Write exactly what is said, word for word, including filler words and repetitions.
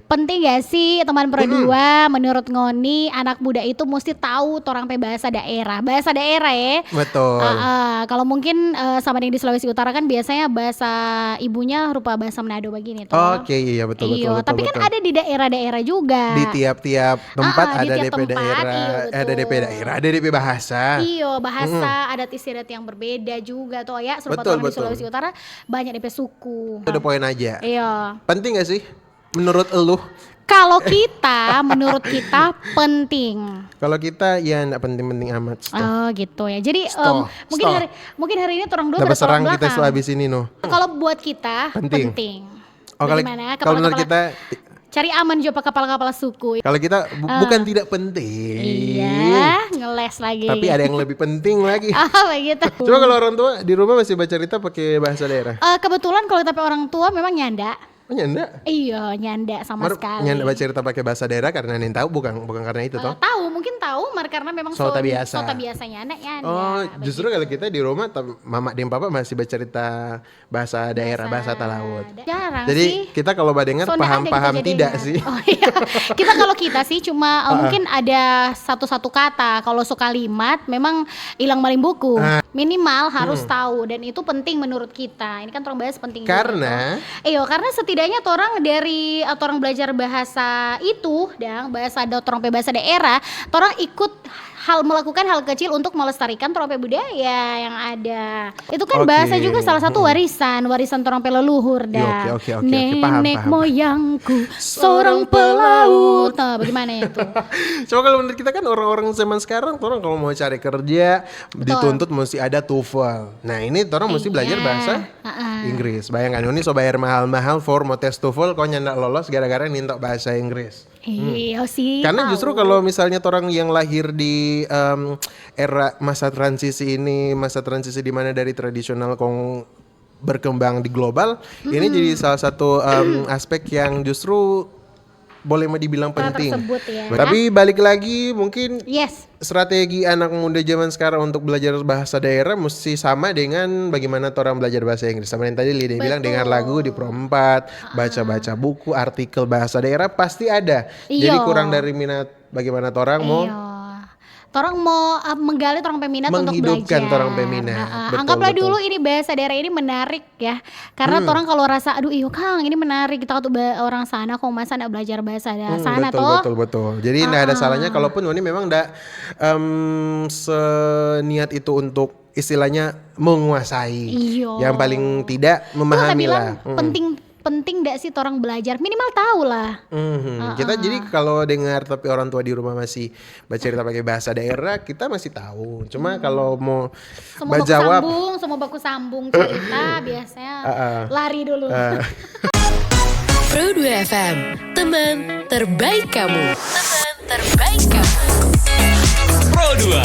Penting gak sih, teman Pro Dua, menurut ngoni, anak muda itu musti tahu torang pe bahasa daerah? Bahasa daerah, ya. Betul. Ah, ah. Kalau mungkin, eh, sama yang di Sulawesi Utara kan biasanya bahasa ibunya rupa bahasa Manado begini, toh. Oke, iya, betul, betul, Iyo, betul, tapi kan betul. ada di daerah-daerah juga. Di tiap-tiap tempat Ah, ah, di ada tiap D P tempat, daerah, iyo, eh, ada D P betul. daerah, ada D P bahasa. Iyo, bahasa adat istiadat yang berbeda juga, toh, ya. Serupa Betul, orang di betul. Sulawesi Utara, banyak D P suku. Itu the point aja. Iyo. Penting gak sih? Menurut elu? Kalau kita, menurut kita penting. Kalau kita, ya, nggak penting-penting amat. Sih. Oh, gitu, ya. Jadi, em, Stoh, mungkin stoh. hari mungkin hari ini torang dua Dapat bertolak serang kita belakang. Setelah habis ini, no. Kalau buat kita Penting. penting. Oh, kalau, Bagaimana? Kalau menurut Kepala-kepala- kita, Cari aman juga pakai kepala-kepala suku. Kalau kita bu- Ah. bukan tidak penting. Iya, ngeles lagi. Tapi ada yang lebih penting lagi. Ah, begitu. Coba kalau orang tua di rumah masih bacerita pakai bahasa daerah. Eh, kebetulan kalau tapi orang tua memang nyanda. Oh, nyanda? Iya, nyanda sama Mar- sekali. Nyanda bacerita pakai bahasa daerah karena yang tahu bukan bukan karena itu Eh, toh. Tahu, mungkin tahu, mar karena memang So so, tabiasa. So tabiasa nyanda, nyanda. Oh, Begitu. Justru kalau kita di rumah tem- mama dan papa masih bacerita bahasa daerah, bahasa, Talaut. Da- jarang Jadi sih. kita kalau badengar So, nda ada paham-paham gitu tidak jadinya. Sih. Oh, iya. Kita kalau kita sih cuma, eh, mungkin ada satu-satu kata, kalau so kalimat memang ilang maling buku. Ah. Minimal harus tahu dan itu penting menurut kita. Ini kan torang bahas penting juga, Karena toh. Iyo, karena setidaknya torang dari, eh, torang belajar bahasa itu, dang, bahasa da- torang pe bahasa daerah, torang ikut hal melakukan hal kecil untuk melestarikan torang pe budaya yang ada. Itu kan Oke. bahasa juga salah satu warisan, warisan torang pe leluhur, Iya, dah. oke, oke, oke, oke. Paham, Nenek paham. moyangku seorang pelaut. Nah, bagaimana itu? Coba kalau menurut kita kan orang-orang zaman sekarang, orang kalau mau cari kerja dituntut mesti ada TOEFL. Nah ini orang mesti belajar Iya. Bahasa Heeh. Inggris. Bayangkan, ini so bayar mahal-mahal for mau tes TOEFL, kau nyanda lolos gara-gara nintok bahasa Inggris. Iya sih. Karena Tahu. Justru kalau misalnya orang yang lahir di em, era masa transisi ini, masa transisi di mana dari tradisional kong berkembang di global, ini jadi salah satu em, aspek yang justru boleh mau dibibilang Telah penting. Tersebut, ya. Tapi balik lagi, mungkin Yes. Strategi anak muda zaman sekarang untuk belajar bahasa daerah mesti sama dengan bagaimana orang belajar bahasa Inggris. Sama yang tadi Lide bilang, Betul. Dengar lagu di Pro empat, baca-baca buku, artikel bahasa daerah pasti ada. Jadi Iyo. Kurang dari minat bagaimana orang mau Iya. Orang mau, uh, menggali orang peminat untuk Menghidupkan belajar. Orang peminat. Heeh. Betul, Anggaplah betul. Dulu ini bahasa daerah ini menarik ya. Karena orang kalau rasa, aduh iyo kang ini menarik, kita tuh ba- orang sana kok masa ndak belajar bahasa da- Hmm, sana betul, toh. Betul, betul. Jadi nggak ada salahnya kalaupun ini memang ndak em, seniat itu untuk istilahnya menguasai. Iyo. Yang paling tidak memahami Bilang lah. Hmm. Penting penting ndak sih orang belajar, minimal tahu lah. Mhm. Kita jadi kalau dengar tapi orang tua di rumah masih bercerita pakai bahasa daerah, kita masih tahu. Cuma kalau mau Semua baku jawab sambung, semua baku sambung cerita biasanya lari dulu. eh, Pro dua F M, teman terbaik kamu. Teman terbaik kamu. Pro dua.